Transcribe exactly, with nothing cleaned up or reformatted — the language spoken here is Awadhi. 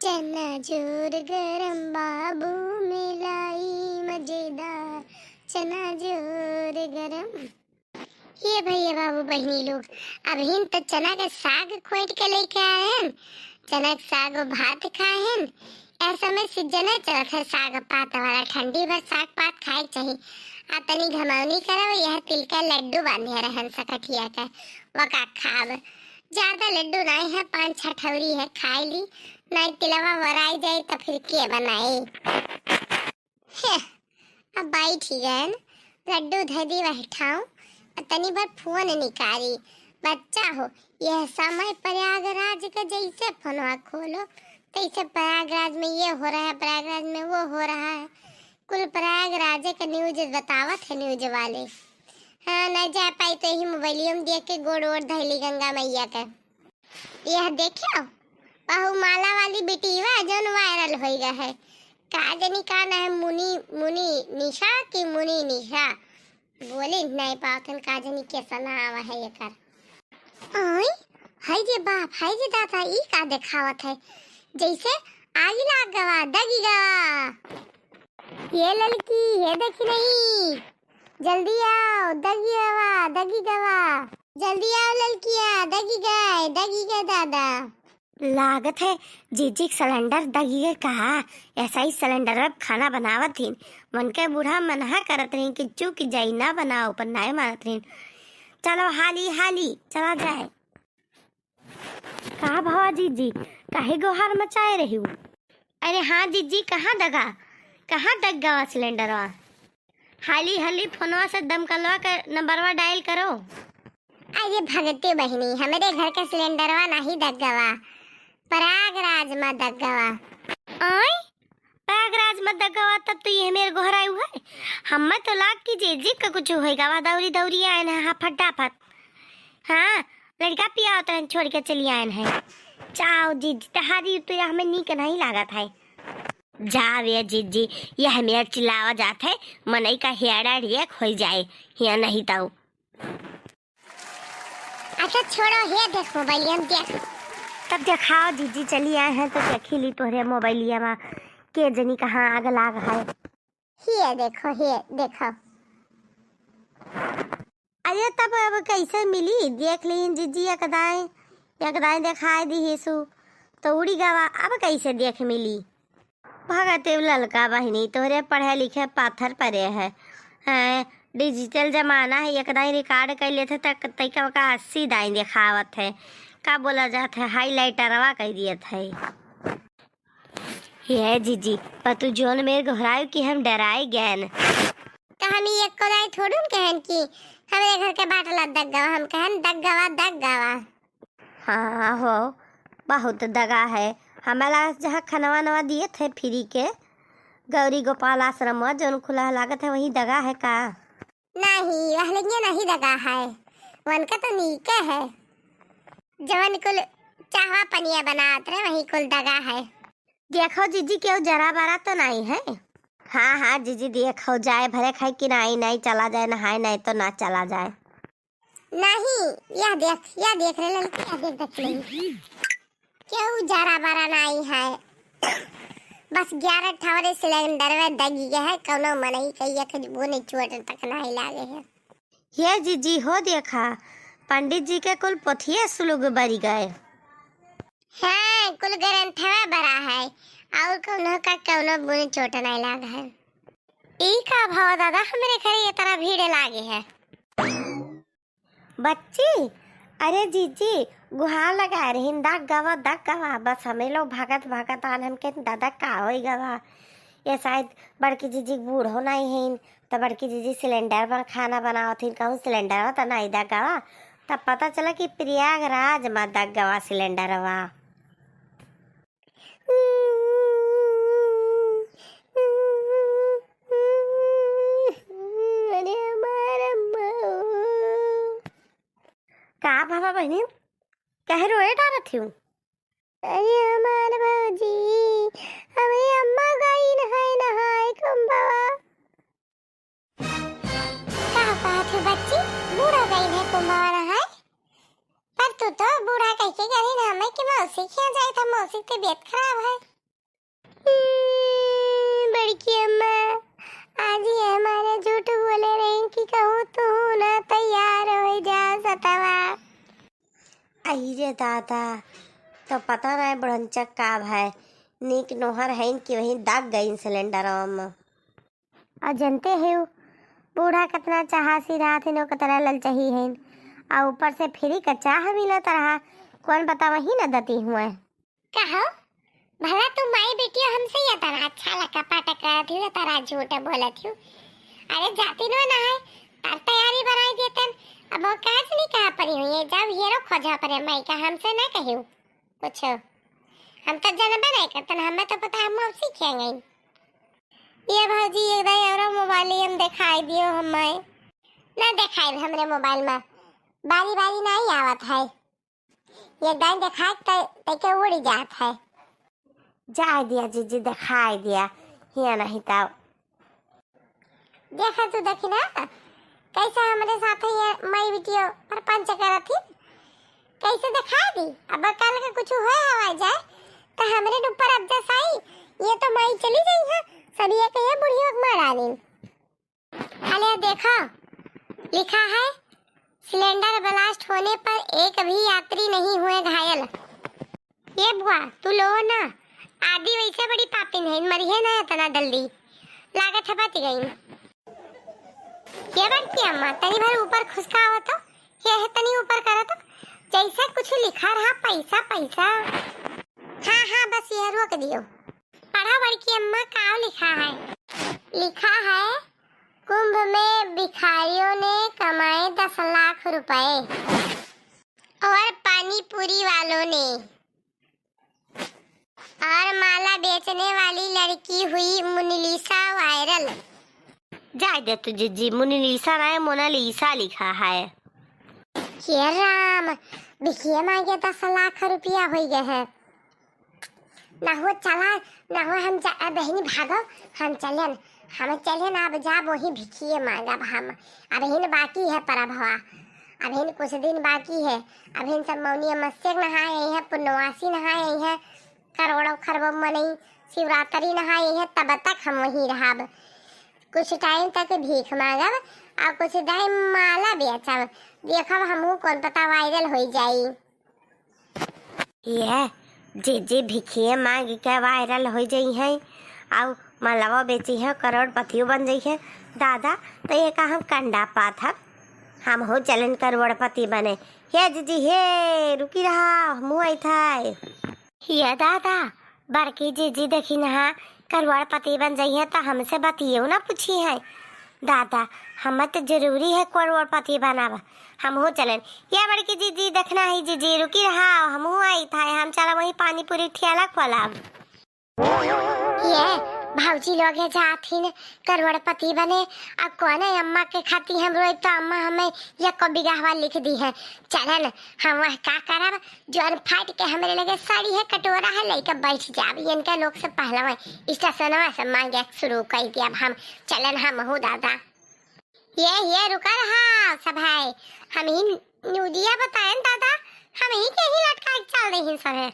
चना जोर गरम बाबू, मिलाई मजेदार, चना जोर गरम। ये भैया बाबू बहिनी लोग, अबहिन त चना के साग खोंट के लेके आए हैं, चना के साग और भात खाए हैं। ऐसा में सीजन है, चलत है साग पात वाला, ठंडी भर साग पात खाए के चाही। आ तनी घमौनी करब, यह तिल का लड्डू बांधे रहन सकठिया का, वका खाब। ज्यादा लड्डू नाई है, पाँच छह ठौरी है, खाए ली, नाई तिलवा वराई जाई त फिर के बनाई। हे, अब बैठ गए न, लड्डू धे दी वह ठाऊ, आ तनी भर फोन निकारी। बच्चा हो, यह समय प्रयागराज का, जैसे फोनवा खोलो, तैसे प्रयागराज में ये हो रहा है, प्रयागराज में वो हो रहा है। कुल प्रयागराज के न्यूज बतावत है न्यूज वाले। हाँ, न जा पाई तो यही मोबाइलियो में देख के गोड़ वोड़ धैली गंगा मैया के। यह देखियो, बहुमाला वाली बिटिया जौन वायरल होई गए है। का जनी का ना है, मुनी, मुनी निशा की मुनी निशा। बोली नहीं पावत हन, का जनी कैसा ना आवा है एकर। आई, हाय रे बाप, हाय रे दादा, ई का देखावत है? जैसे आगी लाग गवा, दगी गवा। ये ललकी, ये देखी नहीं, जल्दी आओ, दगी गवा, दगी गवा। जल्दी आओ ललकिया, दगी गए, दगी गए दादा। लागत है जीजी के सिलेंडर दगी गए का? ऐसा ही सिलेंडर में खाना बनावत थीन, मन के बूढ़ा मनहा करत रही कि चूक जाई ना बनाओ, पर नाय मानत रही। चलो हाली हाली चला जाए। का भवा जीजी, काहे गोहार मचाए रही हूँ? अरे हाँ जीजी, कहाँ दगा, कहाँ दग गवा सिलेंडरवा? हाली हाली फोनवा से दमकलवा के नंबरवा डायल करो। अरे भगती बहिनी, हमरे घर का सिलेंडरवा नहीं दग गवा, प्रयागराज में दग गवा। आय, प्रयागराज में दग गवा, तब तो ये मेरे गोहराई हुआ है। हमें तो लाग कि जीजी का कुछ होई गवा, दौरी दौरी आए ना, हाँ, फटाफट। हाँ, लड़का पिया होता है, छोड़ के चली आए हैं। चाओ जीजी, तहारी तो यह हमें नीक नहीं लागत है। जा रे जीजी, यह मेर चिल्लावा जात है, मनई का हेड़ा रेक होई जाए, हिया नहीं तो। अच्छा छोड़ो, हे देख मोबाइल हम देख। तब देखाओ जीजी, चली आए हैं तो देखी ली तोहरे मोबाइलिया में के जनी कहाँ आग लाग है। हे देखो, हे देखो। अरे तब अब कैसे मिली? देख लीन जीजी, एक दाएं, एक दाएं देखाए दिहिसु, तो उड़ी गवा, अब कैसे देख मिली? भगते ललका बहिनी, तोहरे पढ़े लिखे पाथर परे है। हैं, डिजिटल जमाना है, एक दाईं रिकॉर्ड कर लेत है, तक तैका का अस्सी दाईं देखावत है। का बोला जात है, हाईलाइटरवा कर दियत है। हे जीजी, पर तू जोन मेर गोहरायु कि हम डराए गएन। तो हम ई एको दाई थोड़ुन कहन कि हमरे घर के बाटला दग गवा, हम कहन दग गवा, दग गवा। हाँ हो, बहुत दगा है। हमें लागत जहाँ खनवा नवा दिए थे फ्री के, गौरी गोपाल आश्रम में जोन खुला लागत है, वही दगा है का? नहीं, वह लगिया नहीं दगा है, वनका तो नीके है। जवन कुल चाहवा पनिया बनात रहे, वही कुल दगा है। देखो जीजी, केहू जरा बरा तो नहीं है? हाँ, हाँ जीजी, देखो जाए भरे खाए कि नहीं, नहीं चला जाए नहाए, नहीं तो ना चला जाए। नहीं, यह देख, यह देख रे ललकी, यह देख, देख नहीं। केहू जरा बरा नहीं है। बस ग्यारह ठवरे सिलेंडर में दगी गए है, कौनो मनई कहिया के बूने चोट तक नहीं लागे है। हे जीजी हो देखा, पंडित जी के कुल पोथिये सुलुग बरी गए। हाँ, कुल ग्रंथवा बरा है, और कौनो का कौनो बूने चोट नहीं लाग है। ई का भवा दादा, हमरे घरे ये तरह भीड़ लागे है। बच्ची, अरे जीजी, गुहार लगा रहीन, दग गवा, दग गवा। बस हमें लोग भागत भागत आन, हमके दादा का होई गवा। ये शायद बड़की जीजी के बूढ़ो नहीं हैं, तो बड़की जीजी सिलेंडर पर खाना बनावत हैं, कहूँ सिलेंडरवा तो नहीं दग गवा। तब पता चला कि प्रयागराज में दग गवा सिलेंडरवा। अरे हमार अम्मा। का बाबा बहनी, कहे रोए डारत हूँ? अरे हमार भौजी, हमारी अम्मा गई न है नहाए कुंभवा। का कहत है बच्ची, बूढ़ा गई है कुंभवा नहाए? पर तू तो बूढ़ा कह के गई ना हमें कि मौसी के यहाँ जाए था, मौसी की तबीयत खराब है। हम्म, बड़की अम्मा, आज ये हमारा झूठ बोले रही कि कहूँ तू ना तैयार हो जा सतवा। अही रे दादा, तो पता ना बुढ़नचक का भय, नीक नोहर हईन कि वहीं दाग गईन सिलेंडर में। और जनते हो, बूढ़ा कितना चाहासी रहत हईन, ओकर तरह ललचही हईन, और ऊपर से फ्री का चाह मिलत रहा, कौन पता वही न दती हुए। कहो, भला तू माई बेटियो हमसे ये तरह अच्छा लका पाटक करत हो, ये तरह झूठ बोलत हो। अरे जाती नो ना है, तार तैयारी बनाई देतन, अब वो काज नहीं कहा पड़ी हुई है, जब हेरो खोजा पड़े माई का, हमसे ना कहियो कुछ। हम तो जनबे नहीं करतन, हमें तो पता हम अब सीखेंगे। ये भौजी, एक दाई औरो मोबाइल हम दिखाई दियो हमें। ना दिखाई हमरे मोबाइल में, बारी बारी नहीं आवत है। एक दाई दिखाई त-, तैके उड़ी जात है। जाए दिया जीजी, दिखाई दिया, हिया नहीं तब। देखा तू देखी ना, कैसे हमरे साथ ये माई बिटियो प्रपंच करत ही, कैसे दिखा दी। अब कल का कुछ होए हवा जाए, तो हमरे ऊपर अब जसाई, ये तो माई चली गई है, सब ये कहिए बुढ़ियो के मार डाली। अरे देखो, लिखा है, सिलेंडर ब्लास्ट होने पर एक भी यात्री नहीं हुए घायल। ये बुआ, तू लो ना, आदि वैसे बड़ी पापिन है, मरिहे ना इतना जल्दी, लागत है बच गई। ये बड़की अम्मा, तनी भर ऊपर खुसकाओ तो, ये है तनी ऊपर करो तो, जैसे कुछ लिखा रहा पैसा पैसा। हाँ हाँ, बस ये रोक दियो। पढ़ा बड़की अम्मा, का लिखा है? लिखा है, कुंभ में भिखारियों ने कमाए दस लाख रुपए और पानी पूरी वालों ने, और माला बेचने वाली लड़की हुई मोनालिसा वायरल। जाए दे तू जीजी, मोनालिसा ना है, मोनालिसा लिखा है। हे राम, भिखिया मांगे दस लाख रुपया हो गए है। ना हो चला, ना हो हम जा, ए बहिनी भागो, हम चलेन, हम चलेन, अब जाब वही भिखिए मांगब हम। अबहिन बाकी है परबवा, अबहिन कुछ दिन बाकी है, अबहिन सब मौनी अमावस्या नहाए आई है, पुनवासी नहाए आई है, करोड़ों खरबों मनई शिवरात्रि नहाए आई है, तब तक हम वहीं रहब। कुछ टाइम तक भीख मांगब और कुछ टाइम माला बेचब, देखब हमहू कौन पता वायरल हो जाई। ये जीजी भिखिए मांग के वायरल हो जाई है, आउ मलवा बेची है, करोड़पतियो बन जाई है। दादा, तो ये का हम कंडा पात हब, हम हो चलन करोड़पति बने। हे जीजी, हे रुकी रहा, हमहू आई था। ये दादा, बड़की जीजी देखी नहा करोड़पति बन जाई है, तो हमसे बतियो ना पूछी है। दादा, हम तो जरूरी है करोड़पति बनाब, हमहू चलन। या बड़की जीजी, देखना है जीजी, रुकी रहा, हमहू आई था, हम चला वही पानी पूरी ठेला खोलब। ये भौजी लोग है जात ही न करोड़पति बने, अब कौन है अम्मा के खाती हम रोई, तो अम्मा हमें ये को बिगाहवा लिख दी है। चलन, हम वह का करब, जौन फाट के हमरे लगे साड़ी है, कटोरा है, लइके बैठ जाब। इनके लोग से पहलवा स्टेशनवा से मांगे शुरू कर दिया हम। चलन हम हो दादा। ये, ये रुका रहा सब है, हम ही न्यूजिया बताएन दादा, हम ही के ही लटका के चल रही सब है।